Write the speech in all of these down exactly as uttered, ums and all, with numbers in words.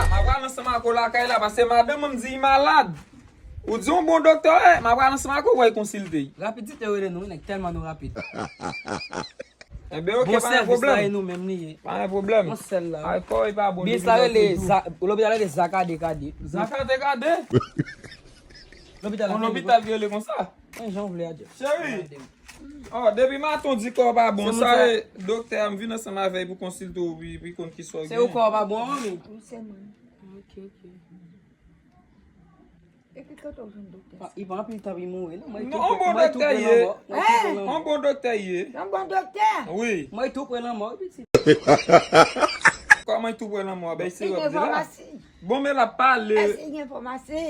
M ap pral ansanm ak ou lakay la, paske madanm mwen di li malad. Ou di yon bon doktè, eh, m ap pral ansanm ak ou pou al konsilte. Rapidite yo rele nou, wi, nèg, tèlman nou rapid. Enben, ok, pa gen pwoblèm. Bon sèvis la, e nou menm li ye. Pa gen pwoblèm. Yon sèl la. Ay, kò, e pa bon. Bis la rele Za-, lopital rele Zakade Kade. Zakade Kade? Lopital la. Yon lopital ki rele konsa? Mwen jan w vle a Jeff. Cheri. Oh, depi maten w di kò w pa bon, sa e doktè a m vin ansanm avè l pou konsilte w, pou, pou konn ki sa w gen. Se ou kò w pa bon, manmi? Wi, se mwen. Ok, ok. Epi kote w jwenn doktè sa? Li pa anpil tan pou l mouri, non. Mwen tou pre lanmò. Mwen tou pre lanmò. Yon bon doktè ye. Yon bon doktè? Wi. Mwen tou pre lanmò, pitit. Kòman tou pre lanmò? Ben, se wè di la. Bon, men l ap pale. Èske gen famasi?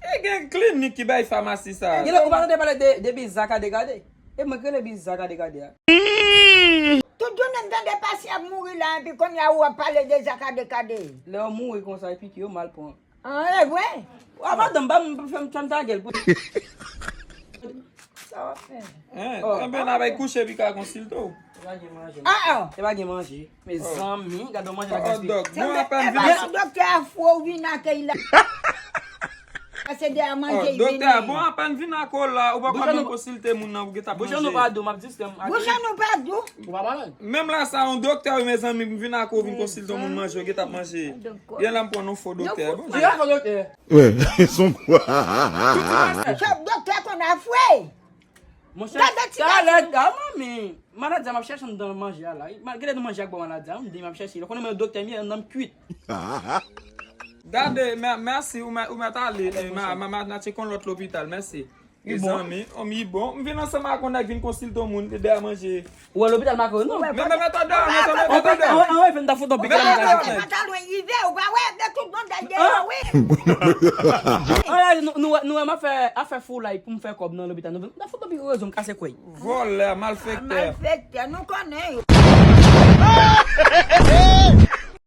E gen klinik ki bay famasi sa. Gen lè ou pa tande pale de, de bizaka dekade. E mwen ki rele bizaka dekade a. Tout jounen m tande pasyan ap mouri la, epi kounye a ou ap pale de zaka dekade. Lè yo mouri konsa, epi ki yo mal pran. An, e vre? Wa madanm, ba m fè m tann ta gèl pou. Sa w ap fè? Hein, oh, enben, n a bay kouche, pi ka konsilte w. Te pa gen manje. Ah, ah. Te pa gen manje. Mezanmi, gade yon manje la gaspiye. Dòk, bon, apèn vin. Doktè a fou, ou vin akèy la. Se de a manje, oh, doktè a, bon, apèn vin ak ou la, ou pa ka menm konsilte moun nan, ou gentan ap manje. Bouch an nou pa dou, m ap di sèm. Bouch an nou pa dou. Ou pa malad. Menm la sa, yon doktè, wi, mezanmi, m vin ak ou, vin konsilte yon moun manje, ou gentan ap manje. Gen lè m pran yon fo doktè. Bon, se yon fo doktè. Wi, son kwa. Chòp doktè konn afwe. Monchè, gade ti talè, gason. Ah, manmi, maladi a m ap chèche anndan manje a la. Malgre nou manje ak bò maladi a, m di m ap chèche. Lè konnen mwen doktè m ye, anndan m kwit. Gade, mè-, mèsi, ou mè-, ou mèt ale. Eh, ma, ma, ma, n a tcheke yon lòt lopital, mèsi. Mezanmi, oh, mi bon. M vin ansanm ak yon nèg vin konsilte yon moun, de a manje. Ou wè lopital Makawè, non? Men, men, men, tande, men, tande, men, tande. An, an, an, fè m ta fout on pik la, m ta fout. Mwen ta lwen rive, ou pa wè, de tout moun dèyè yo, wi. An, la, nou, nou, nou wè, m ap fè, ap fè foulay pou m fè kòb nan lopital. Nou, m ta fout on pik rezon, m kase kwè. Vòlè, malfektè. Malfektè, nou konnen yo.